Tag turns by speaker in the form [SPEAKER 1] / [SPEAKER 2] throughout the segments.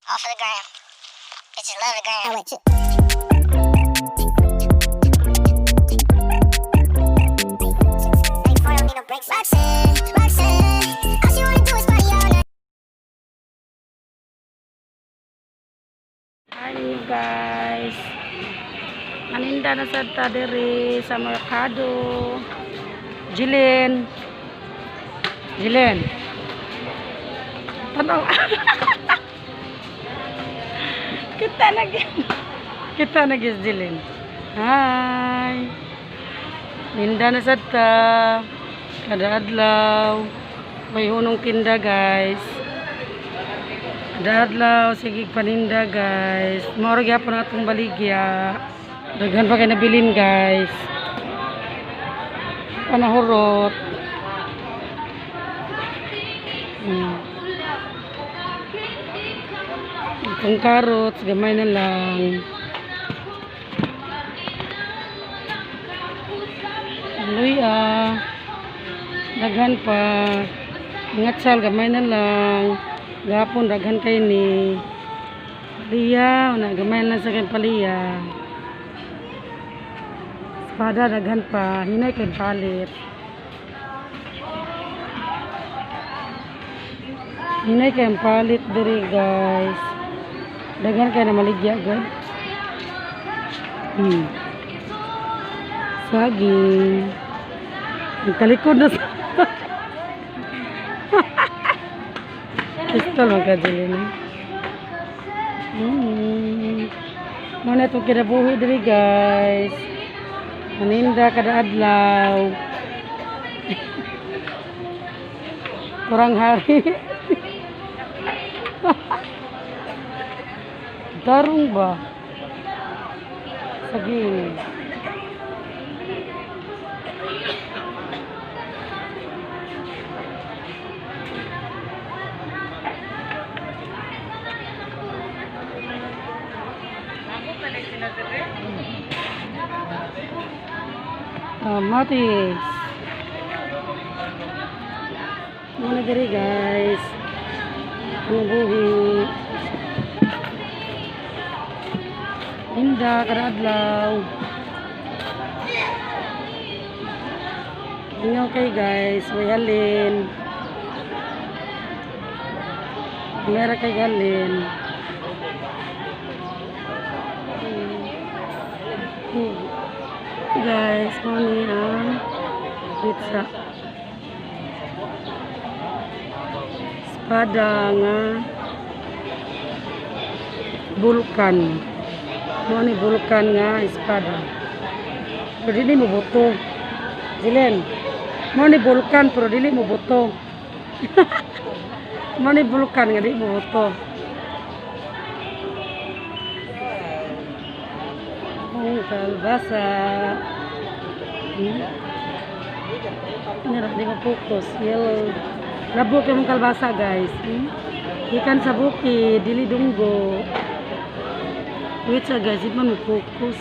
[SPEAKER 1] Off of the gram. Bitches love the gram. Oh, wait, shit. Don't need no breaks. Roxanne, Roxanne, all she wanna do is party all night.
[SPEAKER 2] Hi guys. Maninda na sad ta diri sa merkado. Jilin. Jilin. Tanaw. Kita na Kita na gis Jilin. Hi. Ninda na sad ta. Kada adlaw. May hunong tinda, guys. Kada adlaw sige paninda, guys. Mao ra gyapon atong baligya. Daghan pa kay nabilin, guys. Panahurot. Itong carrots, gamay na lang. Luya. Daghan pa. Ngatsal, gamay na lang. Gapon, daghan kay ni. Paliya, una, gamay lang sa kay paliya. Espada, daghan pa. Hinay kay palit. Hinay kay palit diri, guys. Daghan kay na maligya gud. Saging. Ang talikod na sa Pistol magkajili na. Muna itong kinabuhi diri, guys. Maninda kada adlaw. Kurang hari. Darong ba? Saging. Kamatis. Muna diri, guys. Ang buhi. Inda kada adlaw. Ingaw kay, guys, may halin. Mera kay halin. Guys, mo ni ang pizza. Espada nga vulkan. Mo ni vulkan nga espada. Pero dili mo buto. Jilen. Mo ni vulkan pero dili mo buto. Mo ni vulkan nga dili mo buto. Ang kalbasa. Ini di ko focus. Yellow. Labo kay mong kalbasa, guys. Ikan sa bukid, dili dunggo. Wait sa guys, di man mo focus.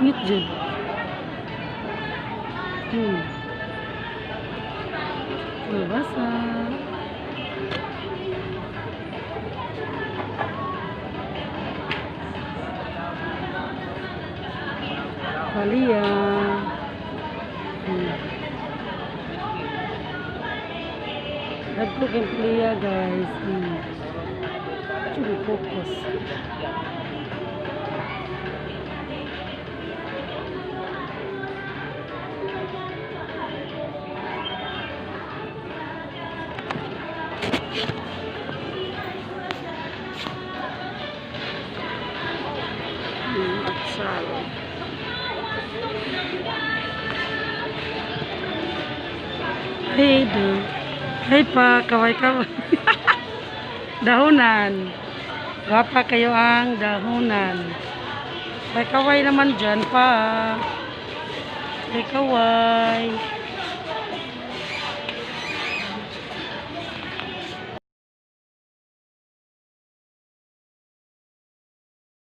[SPEAKER 2] Ngit jud. Kalbasa. Palia. Dagko kay palia, guys. Chuli focus. Atsal. Hey, do. Hey pa, kaway kaway. Dahunan. Gwapa kayo ang dahunan. Kaway kaway naman dyan pa. Kaway kaway.